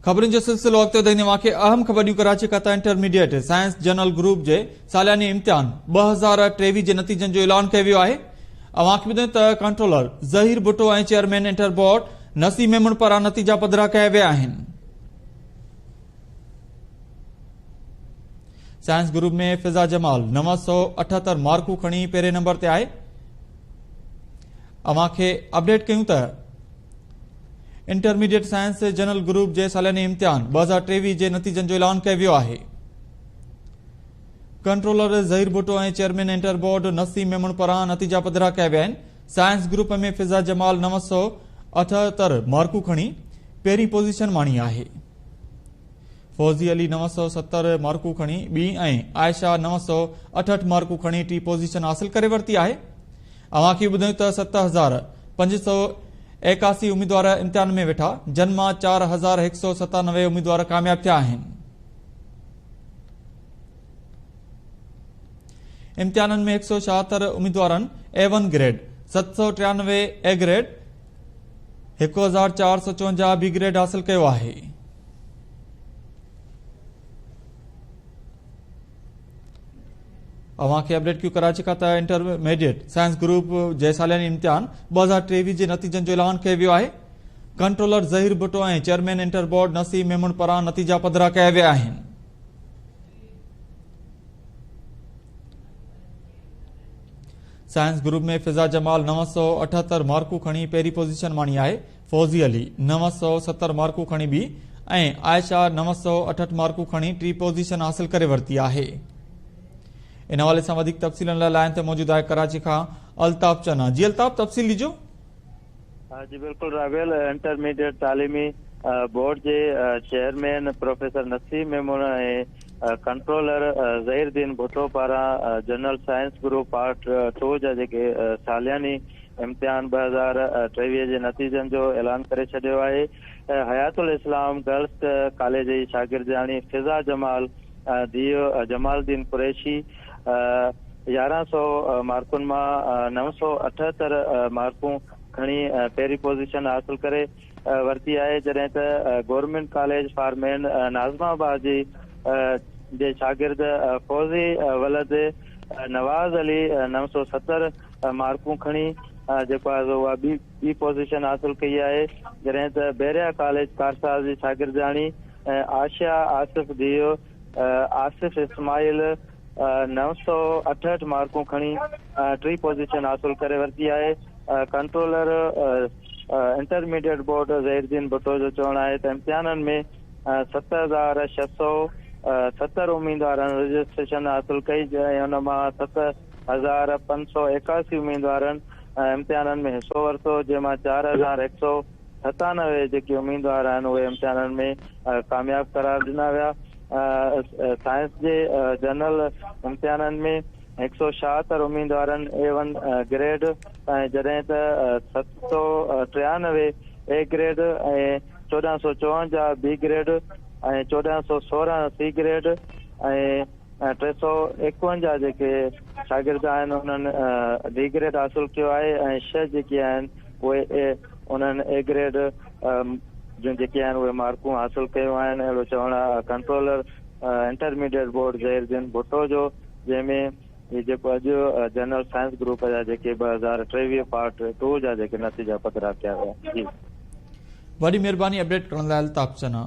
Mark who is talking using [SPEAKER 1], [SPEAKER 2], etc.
[SPEAKER 1] خبرن جو سلسلو اڳتي وڌائيندي اوهان کي اهم خبر ڏيون ڪراچي کان ته انٽرميڊيٽ سائنس جنرل گروپ جي سالياني امتحان 2023 جي نتيجن جو اعلان ڪيو ويو آهي. اوهان کي ٻڌايون ته controller Zaheer Bhutto ۽ chairman inter board Naseem Memon پاران نتيجا پڌرا ڪيا ويا آهن. سائنس گروپ ۾ فضا جمال 978 مارڪون کڻي پهرين نمبر تي آهي. اوهان کي اپڊيٽ ڪيون ته انٽرميڊيٽ سائنس جنرل گروپ جي سالياني امتحان 2023 جي نتيجن جو اعلان ڪيو ويو آهي. Controller Zaheer Bhutto ۽ chairman inter board Naseem Memon پاران نتيجا پڌرا ڪيا ويا آهن. سائنس گروپ ۾ فضا جمال 978 مارڪون کڻي پهرين پوزيشن ماڻي آهي. فوزي علي 970 مارڪون کڻي ٻي ۽ عائشه 968 مارڪون کڻي ٽين پوزيشن حاصل ڪري ورتي آهي. اوهان کي ٻڌايون ته 7581 اميدوار امتحان ۾ ويٺا جن مان 4197 اميدوار ڪامياب ٿيا آهن. امتحانن ۾ 176 اميدوارن A one grade, 793 A grade, 1454 B grade حاصل ڪيو آهي. اوهان کي اپڊيٽ ڪيو ڪراچي کان ته انٽرميڊيٽ سائنس گروپ جي سالياني امتحان 2023 جي نتيجن جو اعلان ڪيو ويو آهي. Controller Zaheer Bhutto ۽ chairman inter board Naseem Memon پاران نتيجا پڌرا ڪيا ويا آهن. سائنس گروپ ۾ فضا جمال 978 مارڪون کڻي پهرين پوزيشن ماڻي آهي. فوزي علي 970 مارڪون کڻي ٻي ۽ عائشه 968 مارڪون کڻي ٽي پوزيشن حاصل ڪري ورتي آهي. ان حوالي سان وڌيڪ تفصيلن لاء لائن تي موجود آهي ڪراچي کان الطاف چنا. جي الطاف تفصيل ڏجو.
[SPEAKER 2] جي بلڪل رابيل، انٽرميڊيٽ تعليمي بورڊ جي chairman professor Naseem Memon ۽ controller Zaheer Uddin Bhutto پاران جنرل سائنس گروپ پارٽ 2 جا جيڪي سالياني امتحان 2023 جي نتيجن جو اعلان ڪري ڇڏيو آهي. حيات الاسلام گرلس ڪاليج جي شاگردياڻي فضا جمال ڌيء جمال الدين قريشي 1100 مارڪن مان 978 مارڪون کڻي پهرين پوزيشن حاصل ڪري ورتي آهي جڏهن ته government college for men Nazimabad جي جي شاگرد فوزي ولد نواز علي 970 مارڪون کڻي جيڪو آهي سو اها ٻي پوزيشن حاصل ڪئي آهي جڏهن ته بحريا ڪاليج ڪارساز جي شاگردياڻي عاشيا آصف ڌيء آصف اسماعيل 968 مارڪون کڻي ٽي پوزيشن حاصل ڪري ورتي آهي. Controller intermediate board Zaheer Uddin Bhutto جو چوڻ آهي ته امتحانن ۾ 7670 اميدوارن رجسٽريشن حاصل ڪئي ۽ ان مان 7581 اميدوارن امتحانن ۾ حصو ورتو جنهن مان 4197 جيڪي اميدوار آهن اهي امتحانن ۾ ڪامياب قرار ڏنا ويا. سائنس جي جنرل امتحانن ۾ 176 اميدوارن اي ون گريڊ ۽ جڏهن ته 793 A grade ۽ 1454 B grade ۽ 1416 C grade ۽ 351 جيڪي شاگرد آهن انهن ڊي گريڊ حاصل ڪيو آهي ۽ 6 جيڪي آهن اهي انهن اي گريڊ جون جيڪي آهن اهي مارڪون حاصل ڪيون آهن اهڙو چوڻ آهي controller intermediate board Zaheer Uddin Bhutto جو جنهن ۾ هي جيڪو اڄ جنرل سائنس گروپ جا جيڪي 2023 پارٽ 2 جا جيڪي نتيجا پڌرا ڪيا ويا. جي.
[SPEAKER 1] وڏي مهرباني اپڊيٽ ڪرڻ لاء الطاف چنا.